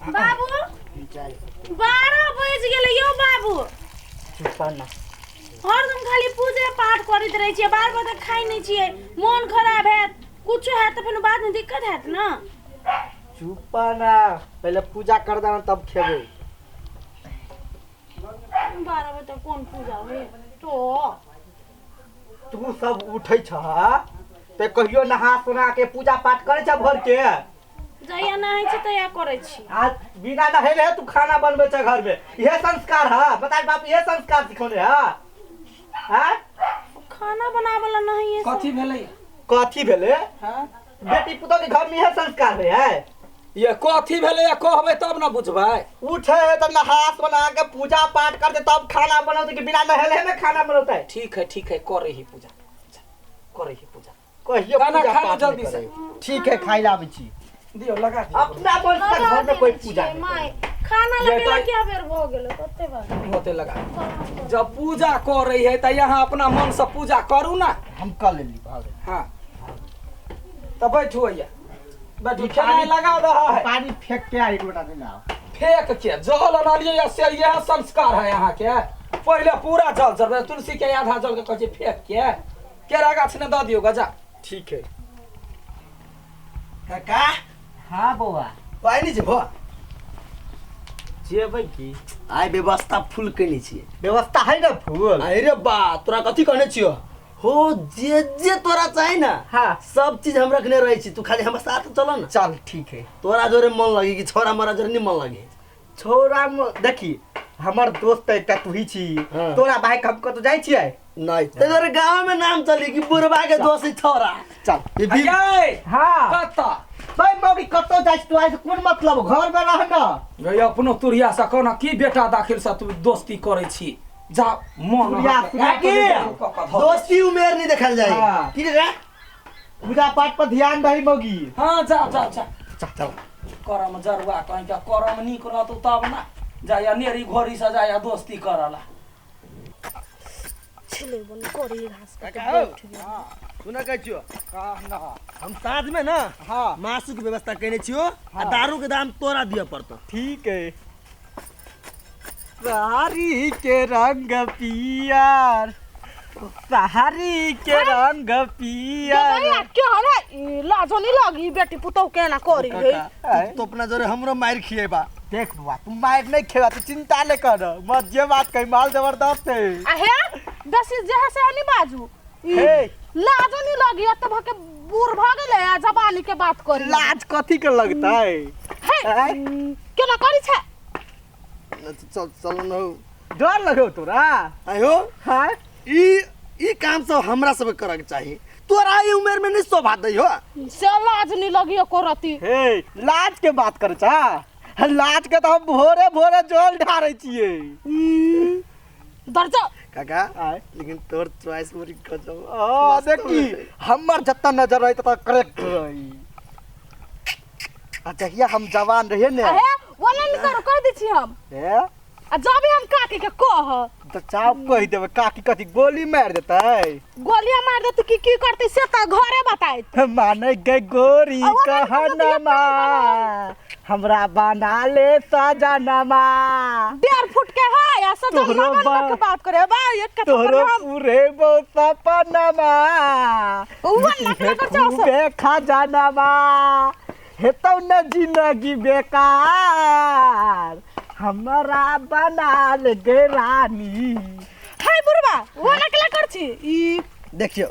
बाबू, 12 बजि गेलै यौ बाबू। चुप ना। हरदम खाली पूजे पाठ करैत रहै छियै, बार बार तऽ खाइ नहि छियै। मोन खराब हैत, कुछो हैत तऽ फेर बादमे दिक्कत हैत ने। चुप ना, पहिले पूजा कर देना तब खेबै। 12 बजे तक कोन पूजा होइ तो? तू सब उठै छह तऽ कहियो नहा सोना के पूजा पाठ करै छ भोर के? जहिया नहाइ छी तहिया करै छी। आज बिना नहेले तू खाना बनबै छ घर में, इहे संस्कार है? बता बाप, इहे संस्कार सिखौने है? हैं? खाना बनाबे ला नहीं। कथी भेलै? कथी भेलै? हाँ? बेटी पुतोह के घर में इहे संस्कार है? ये कथी भेलै या कहबै तब ने बुझबै। उठे है तब नहा सोना के पूजा पाठ करते तब खाना बनौते कि बिना नहेले में खाना बनौते? ठीक है, ठीक है, करे ही पूजा, करे ही पूजा। कहियो खाना पूजा खा लो पाठ जल्दी नहीं से। करे। ठीक है, खाइ ला आबै छी। दियौ, लगा दियौ। अपना मन से घर में कोई पूजा नहीं माय करे। खाना ये लगेला तो- क्या बेर भऽ गेलै, कते बार होते लगा। जब पूजा करे है तऽ यहाँ अपना मन से पूजा करू ना। हम कर लेली, भऽ गेल। हाँ, तऽ बैठू भैया, बैठू। ई खेनाइ पानी- लगा रहा है। पानी फेंक के आ एक लोटा देना। फेंक के जल अनलियै या से यह संस्कार है यहाँ के? पहिले पूरा जल जरबै, तुलसी के आधा जल के कहै छै फेंक के। केरा गाछ ने दऽ दियौ गजा। ठीक है। काका। हाँ बौआ। पाइ नहि जेबो? जेबै की। आइ व्यवस्था फुल केने छियै। व्यवस्था है ना फूल? अरे बा, तोरा कथी कहने छियो हो? जे जे तोरा चाही ना, सब चीज हम रखने रहै छी। तू खाली हमरा साथ चल ना। चल, ठीक है। तोरा जोरे मन लगी कि छोरा मरा जोरे नहीं मन लगी? छोरा देखी, हमर दोस्त तऽ एकटा तू ही छी। तोरा भाई हम कतौ जाइ छियै? नहीं, ते तोरे गांव में नाम चली कि बुढ़वा के दोस्त है छोरा। चल। ये भी अये, हाँ। कतऽ? भाई मौगी, कतौ जाइ छी तू, आइ से कोन मतलब? घर में रह ना। गे, अपनो तुरिया से कोना की बेटा दाखिल से तू दोस्ती करै छी? जा मन तुरिया अहाँके- सुना काकी, कऽ कऽ धऽ। दोस्ती उमेर नहीं देखल जाए। की काका? पूजा पाठ पर ध्यान दही मौगी। हाँ, जा जा जा। चल चल। करम जरुआ कहीं के करम नीक रहतौ तब ना जा नेरी घोरी से जा दोस्ती करला। छेले बन करी घास काटे। काका हौ। बैठ गेल। सुन, कहै छियो, ना। हम साँझ में ना मासु के व्यवस्था केने छियो आ दारू के दाम तोरा दिअ पड़तो। ठीक है। सारी के रंग पियर, सारी के रंग पियर। भैया, के हला ई लाजो नहीं लगी बेटी पुतौ के ना करी है? काका, तू तो अपना जोरे हमरो मार खिएबा। देख बुआ, तू मार नहीं खेबा, तू चिंता नहीं कर। मत जे बात कही, माल जबरदस्त है। आ हे, बेसी जे है से नहीं बाजू। ई हे। लाजो नहीं लगी, अत भके बूढ़ भ गेलै आ जवानी के बात करी। लाज कथी के लगता है? हे, आँय? केना करी छै? चल चल न हौ। डर लगौ तोरा? आयो। हाँ। ई ई काम सब हमरा सब करे के चाही, तोरा ई उमेर में नहीं शोभा दै हो। से लाज नहीं लगी एको रती। हे, लाज के बात कर छा? लाज के तो हम भोरे भोरे जल ढारै छियै। दर्जा। काका, आय। लेकिन तोर चॉइस बड़ी गजब। ओ देखी, हमर जत्ता नजर रही तत्ता करेक्ट रही। आ जहिया हम जवान रहिए ने, अहे, वो नहीं करू, कह दै छी हम। हे। आ जब हम काकी के कह तऽ चाप कहि देबै, काकी कथी गोली मारि देतै? गोलियां मार देतै कि की करतै से तऽ घरे बतायत। मानै गई गोरी आ वो नहीं कहनमा, हमरा बना ले सजनमा। 1.5 फुट के है आ सजन तोहरो लगन के बात करे बा एक के तोहरो हम पूरे बो सपनमा। उ नकला कर चाहो सब। खूबे खजानमा हेतौ न जिंदगी बेकार, हमरा बना ले गे रानी। हे बुढ़बा, वो नकला कर छी ई। देखियौ,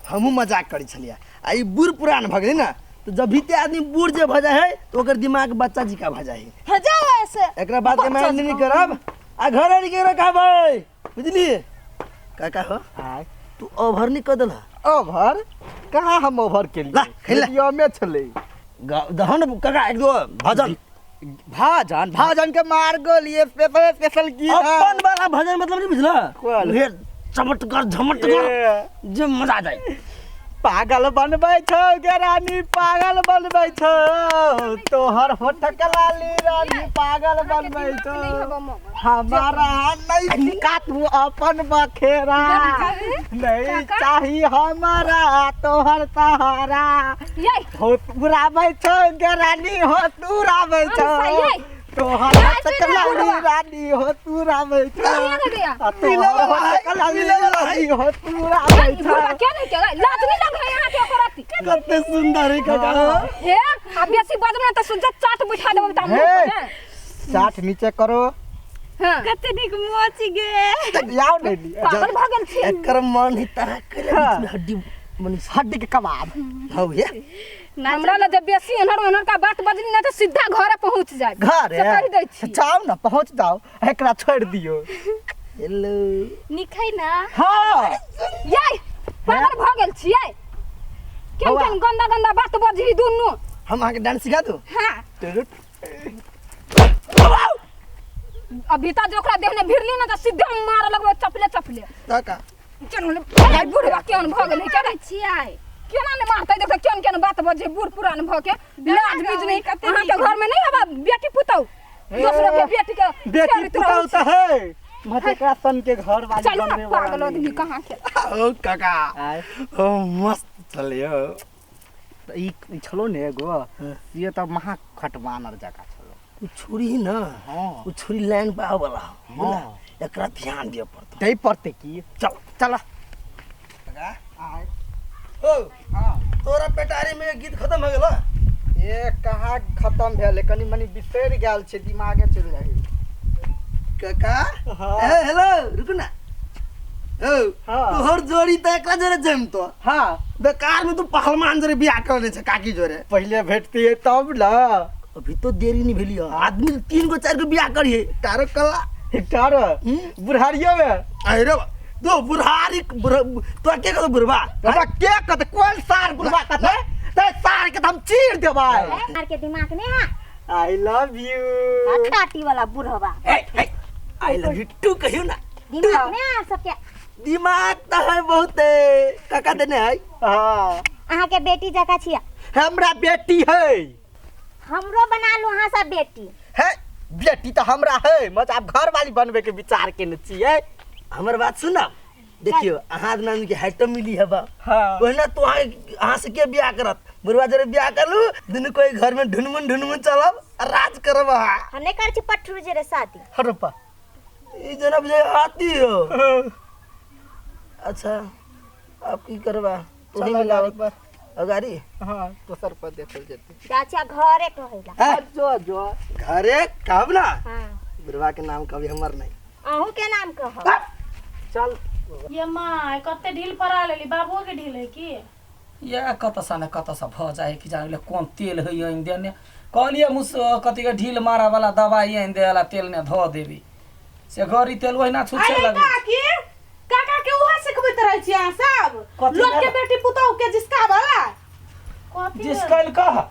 हमहूँ मजाक करै छलियै आ ई बूढ़ पुरान भऽ गेलै ने, तऽ जब भी ते आदमी बूढ़ जे भऽ जाइ है तऽ ओकर दिमाग बच्चा जिका भऽ जाइ है। हे, जाओ ऐसे। एकरा बाद के बच्चा मैं नहीं जकाँ। करब आ घरे नहीं के रखबै, बुझलिए काका हो? आय। तू ओभर नहीं कऽ देलह? ओभर कहाँ हम ओभर केलियै? ला, खैला। रेडियोमे छलै। दहन काका, एक दो भजन। भाजन, भाजन के मार गोली स्पेशल स्पेशल गीत है। अपन वाला भजन मतलब नहीं बुझला? कोन? उहे चमटकर झमटकर ए, जे मजा आ जाए। पागल बनबै छौ गे रानी, पागल बनबै छौ, तोहर होठक लाली रानी पागल बनबै छौ। हमारा नहीं सिखा तू अपन बखेरा, नहीं चाही हमारा तोहर सहारा। हो तुराबै छौ गे रानी, हो तुराबै छौ, तोहर होठक लाली रानी हो तुराबै छौ, आ तोहर होठक लाली रानी हो तुराबै छौ। के नहीं के लाज नहीं लगे यहाँ के ओकर अथी। कते सुंदर है काका। हे आ बेसी बजबै त सुज्जा चाट बैठा देबै त मुंह पर। चाट नीचे करो। हां कते नीक मोची गे। याव नहीं ली। पागल भ गेल छी। एकर मन ही तरह कइले बीच में हड्डी मनी हड्डी के कबाब। हौ ये हमरा लग जब बेसी एनहर ओनहर का बात बजली ना त सीधा घरे पहुंच जाए। घर से कहि दै छी। जाओ ना, पहुंच जाओ, एकरा छोड़ दियो। हेलो नीक है ना? हां ये पागल भ गेल छियै। केन केन गंदा गंदा बात बजही दुनू। हम अहाँ के डांस सिखा दू? हां अभी त जो ओकरा देखने भिरली ना त सीधे मार लगबे चपले चपले। त का केन होले बुढ़वा केन भ गेलै केना छियै? केना ने मारतै? देख केन केन बात बजे बूढ़ पुरान भ के लाज बीज नहीं। अहाँ के घर में नहीं हवा बेटी पुतौ दोसरो के बेटी के बेटी पुतौ त है मजेकरा सन के घर वाली चलू ना पागल आदमी कहाँ के। ओ काका ओ मस्त चलियो। त ई छलो ने एगो ये त महा खटवानर जका छलो। उ छुरी ही ना। हां उ छुरी लाइन पे आवे वाला। हां एकरा ध्यान दिए पड़तो। दे पड़ते की चल चल काका। आय ओ हां तोरा पेटारी में गीत खत्म हो गेल? ए कहाँ खत्म भेल, कनी मनी बिसरि गेल छै, दिमागे चलि जाइ। काका हाँ। ए हेलो रुकू ना। ओ हाँ। तोहर जोड़ी त एकरा जोरे जमतो। हां बेकार में तू पहलवान जोरे बियाह करने छे काकी जोरे। पहले भेटती तब ना। अभी तो देरी नहीं भेली। आदमी 3 गो 4 गो बियाह करिए तारो कला तारो बुढ़ारियो में। अरे दो बुढ़ारी तो के कहतो बुढ़बा? बाबा के कहते? कोन सार बुढ़बा कहते? ते सार के त हम चीर देबै। सार के दिमाग नहीं है। I love you. टाटी वाला बुढ़वा। I love you two कहियो ना। दिमाग नहीं है सबके। दिमाग त है बहुत काका देने है। हां अहाँ के बेटी जका छिया। हमरा बेटी है। हमरो बना लू अहाँ सब बेटी। है बेटी त हमरा है, मतलब घर वाली बनबे के विचार केने छियै। हमर बात सुनब देखियो अहाँ नाम के हाइटो मिली हबा। हां ओहिना तो अहाँ से के बियाह करत? बुढ़वा जरे बियाह करलू दुनू कोई घर में ढुनमुन ढुनमुन चलब आ राज करब अहाँ। हम नहीं कर छी पठरू जरे शादी। हरपा ई जना बुझे आती हो। अच्छा अब की करबा? तू ही मिलाव पर अगाड़ी। हां दोसर पर देखल जेतै। चाचा घरे कहिला। जो जो घरे कहब ना। हां बुढ़वा के नाम कभी हमर नहीं। अहू के नाम कहब। चल ये माय कते ढील परा लेली बाबुओ के ढील है की? या कत सा न कत सा भ जाए कि जाने कोन तेल है आनि देने। कहलिए मुस कथी के ढील मारा वाला दवाई आनि दे वाला तेल ने धो देबी से गरी तेल ओहिना छुछे अरे लगे। काकी काका के उहा सिखबैत रहै छी अहाँ सब लोग के बेटी पुतहु के जिसका वाला कथी जिसकल कह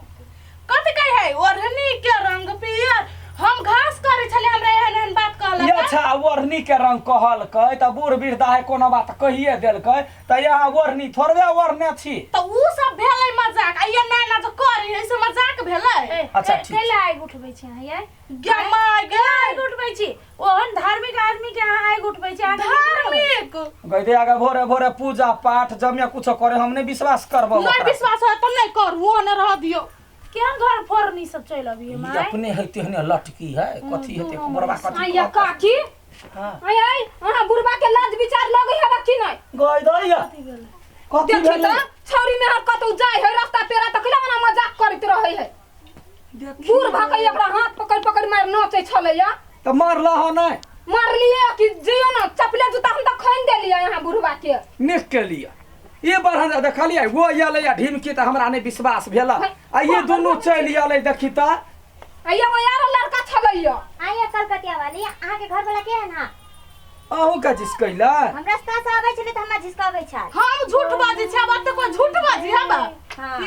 कथी कहै है? ओढ़नी के रंग पियर हम घास करे छले हमरा एहन एहन बात कहलक। ये अच्छा ओढ़नी के रंग कहलकै त बूढ़ वृद्धा है कोनो बात कहिए देलकै त यहाँ ओढ़नी थोड़बे ओढ़ने छी त उ सब भेलै मजाक। आ ये नाना जो करी है से मजाक भेलै। अच्छा ठीक। कैला आगि उठबै छी अहाँ यै? गे my गे आगि उठबै छी। ओहन धार्मिक आदमी के अहाँ आगि उठबै छी। धार्मिक गइदे आगे भोरे भोरे पूजा पाठ जमिया कुछो करे हम नहीं विश्वास करबो। नहीं विश्वास हो त नहीं करू ओने रह दियो। केहन घर फोड़नी सब चलि अबियै my? अपने है तेहने लटकी है कथी हेते बुढ़वा कथी। आया काकी हां आय आय अहाँ बुढ़वा के लाज विचार लगै हवा की नहीं? गइ दैया कथी देखी भेलै? त छौरी में हर कतौ जाय है रास्ता पेरा त कैला मना मजाक करैत रहै है। बूढ़ भ के एकरा हाथ पकड़ पकड़ मार नचै छलैया। त मारल हो नहीं? मारलिए कि जियो ना चपले जूता हम त खैन देलिए यहाँ बुढ़वा के। निक के लिए ये बढ़न देखलिए वो अयलै आ ढिमकी त हमरा नहीं विश्वास भेल आ ये दुनू चलि अयलै देखी त। आया वो यार लड़का छलैया। आया कलकतिया वाली अहाँ के घर वाला के है ना? अहूँ के झिसकैला? हम रास्ता से आबै छलै त हमरा झिसकाबै छल। हम झूठ बाजै छी आब त कोई झूठ बाजी हबा। हां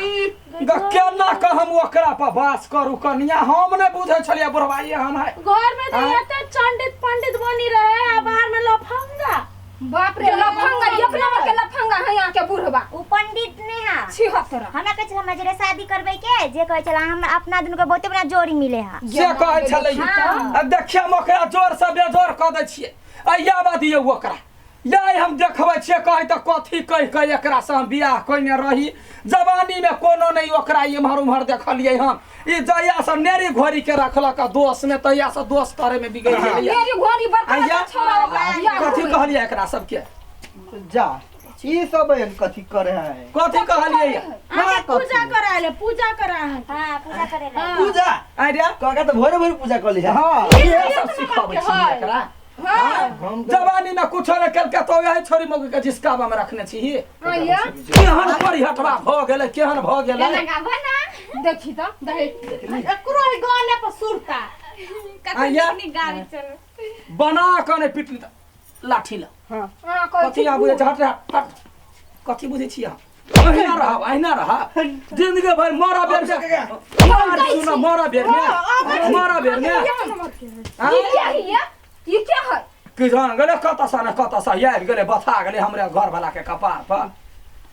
केना के हम ओकरा पर वास करू कनिया? हम नहीं बुझै छलियै बुढ़वा एहन है। घर में त एते चंडित पंडित बनी रहे आ बाहर में लफंगा। बाप रे लफंगा एक नंबर के लफंगा है यहाँ के बुढ़वा उ पंडित ने हा 76 हमरा कहै छल हमरा जरे शादी करबै के जे कहै छल हम अपना दुनू के बहुते बड़ा जोड़ी मिले हा से कहै छलै आ देखिए हम ओकरा जोर से बेजोर कऽ दै छियै आ आबऽ दियौ ओकरा याय हम देखबै छियै कहै तऽ कथी कहि कऽ एकरा से हम बियाह कयने रही जवानीमे कोनो नहि ओकरा एम्हर ओम्हर देखलियै हम ई जहिया से नेरी घोरी के रखलक आ दोष मे तहिया से दोष करे में बिगड़ गेलैया मेरी घोड़ी बड़का आइया बड़का छोरा ओकरा बियाह कथी होई। कहलियै एकरा सबके जा ई सब एहन कथी करे है कथी कहलियै अहाँके पूजा कराए पूजा करा अहाँके हाँ पूजा करे ला पूजा आइडिया काका तऽ भोरे भोरे पूजा कऽ ली है हाँ इहे सब सिखबै छी एकरा हाँ हम तऽ जवानी में कुछो नहि केलकै तो वही छोरी मौगी के जिसकाबा में रखने छी आइया केहन परिहटवा भऽ गेलै केहन भऽ गेलै देखी तऽ दही एकरो है गाने पर सुरता आइया बना कऽ नहि पिटली तऽ लाठी लऽ हाँ कहै कथी अहाँ बुझै छी हट रे हट कथी बुझै छी अहाँ अहिना रहब अहिना रहब जिंदगी भरि मरऽ बेर में मार सुन मरऽ बेर में मरऽ बेर में ये क्या है ये ये क्या है कि जान गेलै कतऽसँ ने कतऽसँ आबि गेलै बथा गेलै हमरे घरवला के कपार पर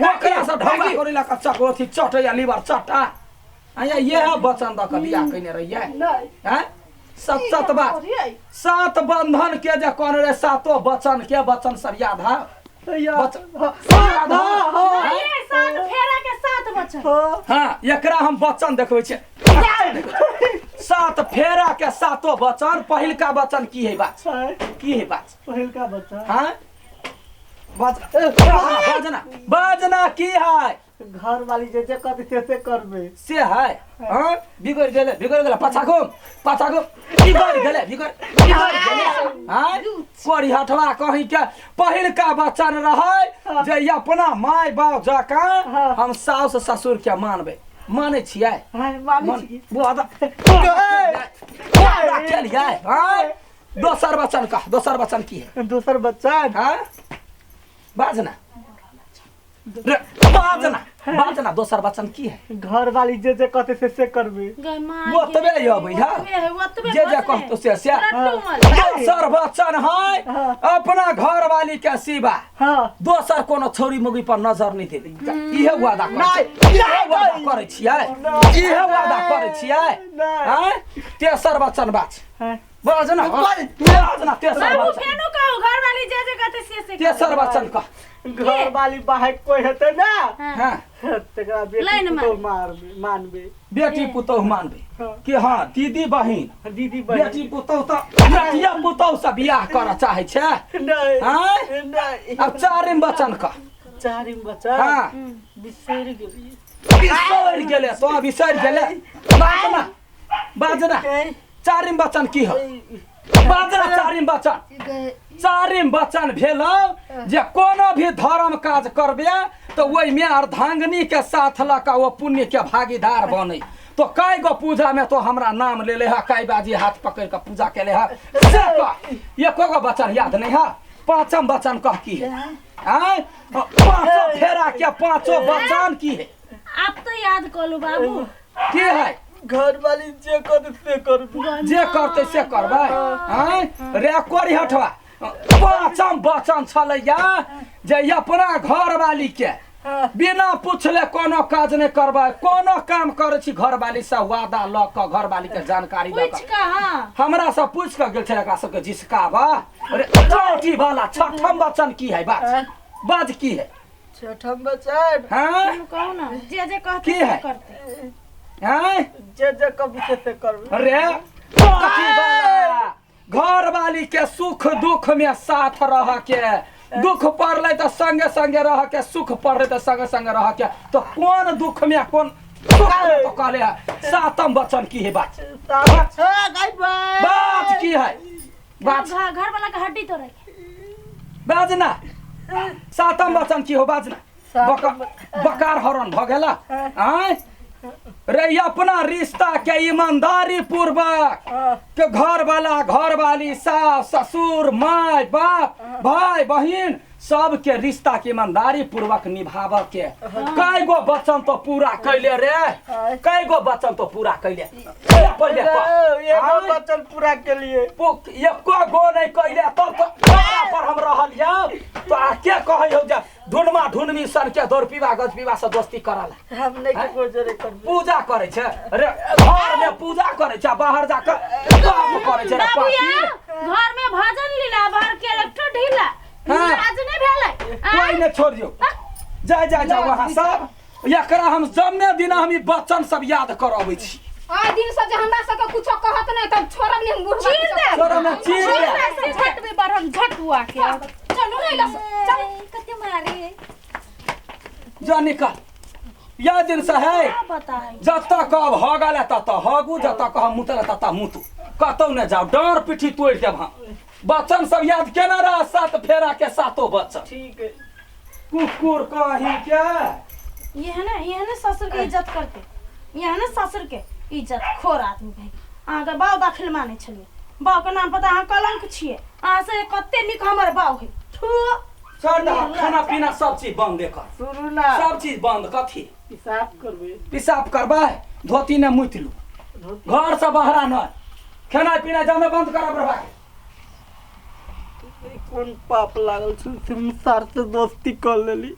ओकरा से ढौआ करै लए कच्चा को अथी चटैया लीवर चटा आया इएह वचन दऽ कऽ बियाह कयने रहियै नहीं आँय सत सत बात सात बंधन के जे कहने रहे सातो वचन के वचन सब याद है वचन याद है ये सात फेरा के सात बचन हाँ एकरा हम वचन देखबै छियै सात फेरा के सातो वचन पहिलका वचन की है बात की है बात पहिलका बच्चा हाँ बाजना बाजना की है घर वाली जे जे कहते से से करबे से है हाँ बिगड़ गेलै बिगड़ गेलै पाछा घुम पाछा घुम बिगड़ गेलै बिगड़ बिगड़ गेलै हाँ कोरिहटवा कहीं के पहिलका वचन रहै जे अपना माय बाप जकाँ हम साउस ससुर के मानबै मानै छियै हाँ मानै मन छी वादा वादा केलियै हाँ दोसर वचन कह दोसर वचन की है दोसर बच्चा हाँ बाजना रे बाजना बाजना दोसर वचन की है घर वाली जे जे कहते से से करबे गै माय ओतबे अबै है ओतबे है ओतबे जे जे कहतो से से लट्टू दोसर वचन है हाँ। अपना घर वाली के सिवा हाँ दोसर कोनो छौरी मुगी पर नजर नहि देबै इहे वादा करै छियै। इहे वादा करै छियै इहे वादा करै छियै नहि। आँय तेसर वचन बाज हाँ। बाज ना बाज ना तेसर बाबू वचन फेनो कहू घर वाली जे जे कहते से से तेसर वचन कह घर वाली बाहर कोई हेतै ना हाँ तकरा बेटी लाइन पुतोह मारबे मानबे बेटी पुतोह मानबै हाँ। कि हाँ दीदी बहिन दीदी बहिन बेटी पुतोह तऽ बेटिया पुतोह से बियाह करऽ चाहै छै नहीं आँय नहीं आब चारिम वचन कह चारिम बच्चा हाँ बिसरि गेली बिसरि गेलै तो बिसरि गेलै बाजना बाजना चारिम वचन की हो बाजना चारिम वचन चारिम वचन भेल जे कोनो भी धर्म काज करबे तऽ ओहिमे अर्धांगिनी के साथ लऽ कऽ ओ पुण्य के भागीदार बने तो कई गो पूजा में तो हमरा नाम ले ले है कई बाजी हाथ पकड़ के पूजा केले है से कह एको गो वचन याद नहीं है पांचम वचन कह की है आँय पांचों फेरा के पांचों वचन की है आप तो याद कर लू बाबू की है घर वाली जे करते से करबे जे करतै से करबै आँय रे कोरी हटवा पाँचम वचन छलैया जे अपना घरवाली के बिना पूछले कोनो काज नहि करबै कोनो काम करै छी घरवाली से वादा लऽ कऽ घरवाली के जानकारी लऽ पूछ कऽ कऽ हाँ हमरा से पूछ कऽ गेल छलै एकरा सबके जिसकाबा अरे चौठी वाला छठम वचन की है बाज बाज की है छठम बच्चा हाँ कहू ना जे जे कहते की से है? करते आँय जे जे कभी से से करबे अरे कथी वाला घर वाली के सुख दुख में साथ रह के दुख पड़ले तऽ संगे संगे रह के सुख पड़ले तऽ संगे संगे रह के तो कोन दुख में कोन सुख में तो कहले है सातम वचन की है बात बात की है बात घर वाला के हड्डी तोड़े बाज ना सातम वचन की हो बाज ना बकार हरण भ गेला आँय रे अपना रिश्ता के ईमानदारी पूर्वक के घर वाला घर वाली सास ससुर माय बाप भाई बहिन सबके रिश्ता के ईमानदारी पूर्वक निभाबऽ के। कई गो वचन तो पूरा कैले रे, कई गो वचन तो पूरा कैले। पहिले पहिले कह। एगो आँय? वचन पूरा के लिए एको गो नहीं कैले तब तो तोरा पर हम रहल यौ। तो आ के कहै हौ जे ढुनमा ढुनमी सन के दौड़ पीबा गज पीबा से दोस्ती करल? हम नहीं ककरो जोरे करबै। पूजा करै छै रे, घर में पूजा करै छै, बाहर जाके पाप करै छै रे। बाबू पापी। या घर में भजन लीला, बाहर कैरेक्टर ढीला। हाँ। आज नहीं भेलै। कोई नहीं छोड़ दियो, जा जा जा वहाँ सब। एकरा हम जम्मे दिना हम ई बच्चन सब याद करबै छी। आइ दिन से जे हमरा सबके कुछो कहत नहीं तब छोड़ब नहीं हम बुढ़वा चीर दे। छोड़ब नहीं, चीर दे। झट में बढ़न झट हुआ के चलू नहीं लस चल। कते मारे। जा निकल या दिन से है। क्या बताए। जत कहब हगल तत हगू, जत कहब मुतल तत मुतू, कतौ ने जाओ, डाँड़ पिठी तोड़ि देब हम। बच्चन सब याद केना रह, सात फेरा के सातो बच्चन। ठीक है। कुकुर कहीं के। ये है ना, ये है ना ससुर के इज्जत करते, ये है ना ससुर के इज्जत खोर आदमी भाई। अहाँके बाउ दाखिल मानै छलियै, बाउ के नाम पर तऽ अहाँ कलंक छियै। अहाँ से कते नीक हमर बाउ है। थू। छोड़ दे, खाना पीना सब चीज बंद कर। सुनू ना। सब चीज बंद। कथी? पिसाब करबै। पेशाब करबै, धोती ने मुति लू, घर से बाहरा न, खाना पीना जमे बंद करब रे भाई। कोन पाप लागल छल से हम सार से दोस्ती कर लेली।